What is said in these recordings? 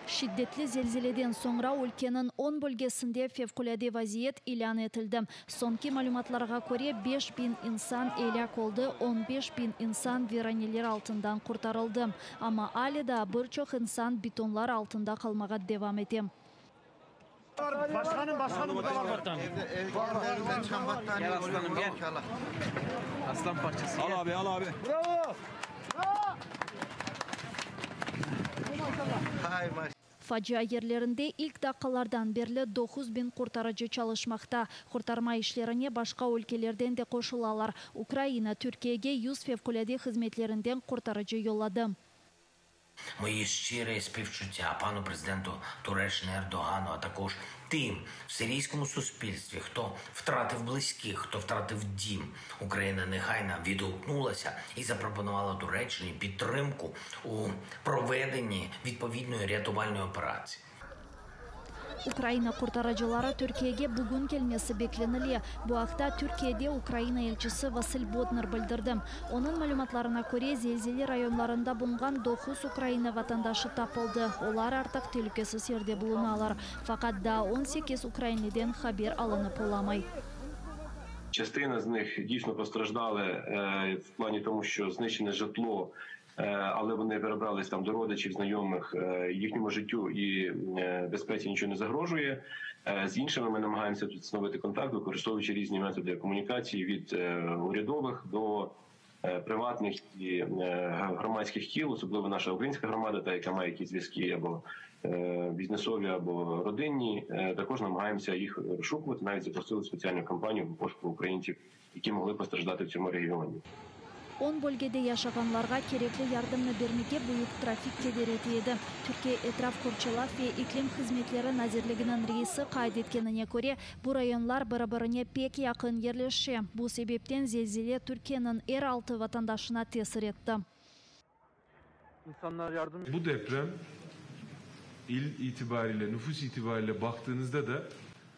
Şiddetli zelzeleden soñra ülkeniñ on bölgesinde fevqulâde vaziyet ilân etildi. Soñki malümatlarğa köre, 5000 insan elâk oldı, 15 biñ insan viraneler altından qurtarıldı. Amma ale daa bir çoq insan betonlar altında qalmağa devam ete. Başkanım, başkanım burada var. Evlerinden çıkan battaniye Gel aslanım gel. İnşallah. Aslan parçası Al gel. abi, al abi. Bravo. Hay maşallah. Facia yerlerinde ilk daqqalardan berli 9000 qurtarıcı çalışmaqta. Qurtarma işlerine başqa ülkelerden de qoşulalar. Ukraina Türkiyege 100 fevqulâde hızmetlerinden qurtarıcı yolladı. Мої щирі співчуття пану президенту Туреччини Ердогану, а також тим в сирійському суспільстві, хто втратив близьких, хто втратив дім. Україна негайно відгукнулася і запропонувала Туреччині підтримку у проведенні відповідної рятувальної операції. Ukraina qurtarıcıları Türkiyege bugün kelmesi beklenile. Bu aqta Türkiyede Ukraina elçisi Vasıl Bodnar bildirdi. Onıñ malümatlarına köre, zelzele rayonlarında bulunğan 9 Ukraina vatandaşı tapıldı. Olar artıq telükesiz yerde bulunalar. Faqat daa 18 ukrainliden haber alınıp olamay. Частина з них дійсно постраждали в плані тому, що знищене житло, але вони перебрались там до родичів, знайомих, їхньому життю і безпеці нічого не загрожує. З іншими ми намагаємося тут встановити контакт, використовуючи різні методи комунікації від урядових до приватних і громадських кіл, особливо наша українська громада, та яка має якісь зв'язки або бізнесові, або родинні. Також намагаємося їх розшукувати, навіть запустили спеціальну кампанію по пошуку українців, які могли постраждати в цьому регіоні. 10 bölgede yaşağanlarğa kerekli yardımnı bermege büyük trafik keder ete edi. Türkiye etraf qorçalav ve iklim hızmetleri nazirliginiñ reisi qayd etkenine köre, bu rayonlar bir-birine pek yaqın yerleşe. Bu sebepten zelzele Türkiyeniñ er altı vatandaşına tesir etti. İnsanlar yardım Bu deprem il itibariyle, nüfus itibariyle baktığınızda da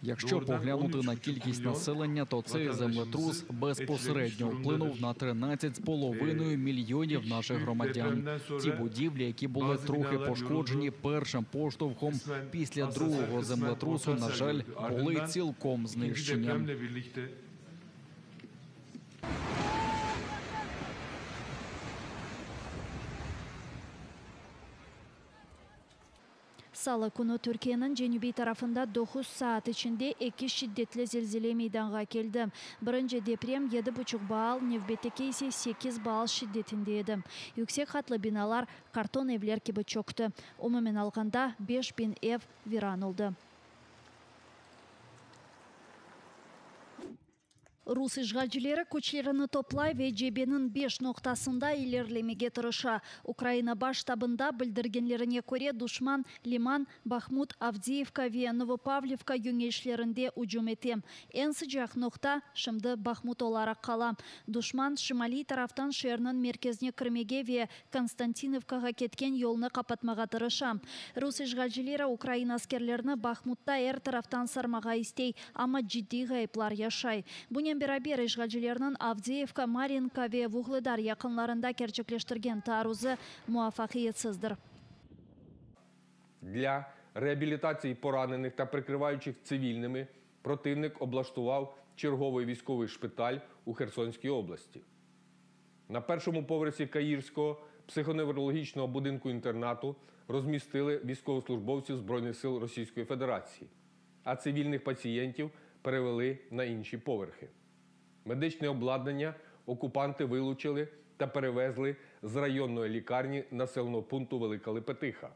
Якщо поглянути на кількість населення, то цей землетрус безпосередньо вплинув на 13,5 мільйонів наших громадян. Ті будівлі, які були трохи пошкоджені першим поштовхом, після другого землетрусу, на жаль, були цілком ikinci знищені. depremle birlikte Salı künü Türkiyeniñ cenübiy tarafında 9 saat içinde eki şiddetli zelzele meydanğa keldi. Birinci deprem 7,5 baal, nevbetteki ise 8 baal şiddetinde edi. Yüksek qatlı binalar karton evler kibi çökti. Umumen alğanda 5000 ev viran oldı. Rus işğalcileri küçlerini toplay ve cebeniñ 5 noqtasında ilerlemege tırışa. Ukraina baş ştabında bildirgenlerine köre duşman Liman, Bahmut, Avdiyevka ve Novopavlivka yönelişlerinde ücüm ete. Eñ sıcaq noqta şimdi Bahmut olaraq qala. Duşman şimaliy taraftan şeerniñ merkezine kirmege ve Konstantinovkağa ketken yolnı qapatmağa tırışa. Rus işğalcileri Ukraina askerlerini Bahmutta er taraftan sarmağa istey, amma ciddiy ğayıplar yaşay. Bunen beraber işğalcilerniñ Avdiyevka, Marinka ve Vuhledar yaqınlarında kerçekleştirgen taarruzı muvafaqiyetsizdir. Для реабілітації поранених та прикриваючих цивільними противник облаштував черговий військовий шпиталь у Херсонській області. На першому поверсі Каїрського психоневрологічного будинку-інтернату розмістили військовослужбовців Збройних сил Російської Федерації, а цивільних пацієнтів перевели на інші поверхи. Медичне обладнання окупанти вилучили та перевезли з районної лікарні населеного пункту Велика Лепетиха.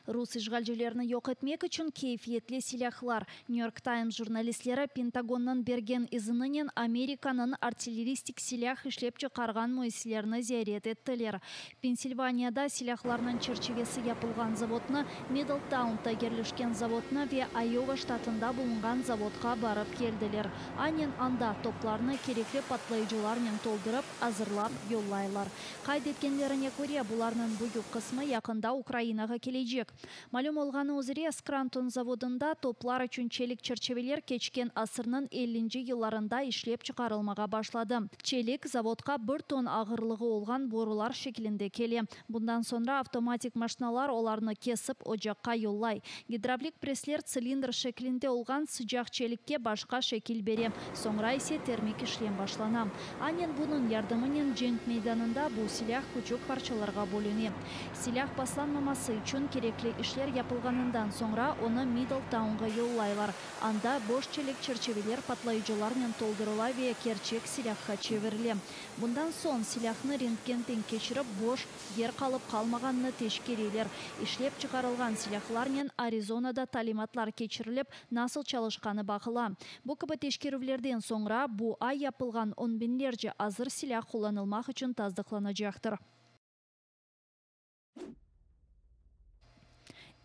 Rus işğalcilerini yoq etmek içün keyfiyetli silâhlar. New York Times jurnalistleri Pentagonnıñ bergen izininen Amerikanıñ artilleristik silâh işlep çıqarğan müessiselerini ziyaret ettiler. Pensilvaniyada silâhlarnıñ çerçivesi yapılğan zavodnı, Middltaunda yerleşken zavodnı ve Ayova ştatında bulunğan zavodqa barıp keldiler. Aynen anda toplarnı kerekli patlayıcılarnen toldurıp, azırlap yollaylar. Qayd etkenlerine köre, bularnıñ büyük qısmı yaqında Ukrainağa kelecek. Malüm olğanı üzre, Skranton zavodında toplar içün çelik çerçeveler keçken asırnıñ ellinci yıllarında işlep çıqarılmağa başladı. Çelik, zavodqa bir ton ağırlığı olğan borular şekilinde kele. Bundan soñra avtomatik maşinalar olarnı kesip, ocaqqa yollay. Gidravlik pressler tsilindr şeklinde olğan sıcaq çelikke başqa şekil bere, soñra ise termik işlem başlana. Anen bunıñ yardımınen cenk meydanında bu silâh küçük parçalarğa bölüne. Silâh paslanmaması içün kerekli işler yapılğanından soñra onı Middltaunğa yollaylar. Anda boş çelik çerçeveler patlayıcılarnen toldurıla ve kerçek silâhqa çevirile. Bundan soñ silâhnı rentgenden keçirip, boş yer qalıp qalmağanını teşkereler. İşlep çıqarılğan silâhlarnen Arizonada talimatlar keçirilip, nasıl çalışqanı baqıla. Bu kibi teşkerüvlerden soñra bu ay yapılğan on biñlerce azır silâh qullanılmaq içün tasdıqlanacaqtır.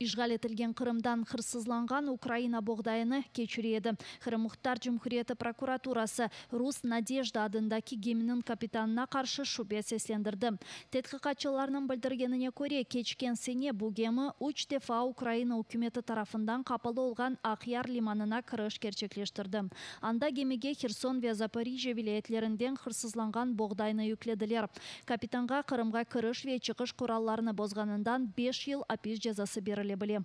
İşğal etilgen Qırımdan hırsızlanğan Ukraina boğdayını keçire edi. Qırım Muhtar Cumhuriyeti prokuraturası rus Nadejda adındaki geminiñ kapitanına qarşı şübe seslendirdi. Tedqiqatçılarnıñ bildirgenine köre, keçken sene bu gemi üç defa Ukraina ükümeti tarafından qapalı olğan Aqyar limanına kiriş kerçekleştirdi. Anda gemige Herson ve Zaporijjâ vilâyetlerinden hırsızlanğan boğdaynı yüklediler. Kapitanğa Qırımğa kiriş ve çıqış qurallarını bozğanından beş yıl apis cezası berile bile.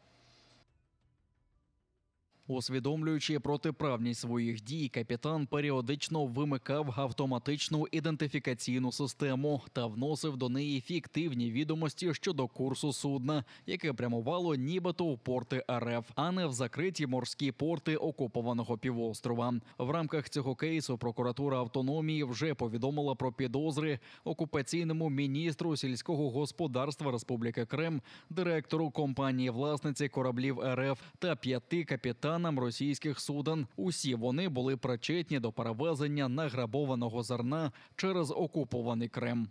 Усвідомлюючи протиправність своїх дій, капітан періодично вимикав автоматичну ідентифікаційну систему та вносив до неї фіктивні відомості щодо курсу судна, яке прямувало нібито в порти РФ, а не в закриті морські порти окупованого півострова. В рамках цього кейсу прокуратура автономії вже повідомила про підозри окупаційному міністру сільського господарства Республіки Крим, директору компанії-власниці кораблів РФ та п'яти капітанам російських суден. Усі вони були причетні до перевезення награбованого зерна через окупований Крим.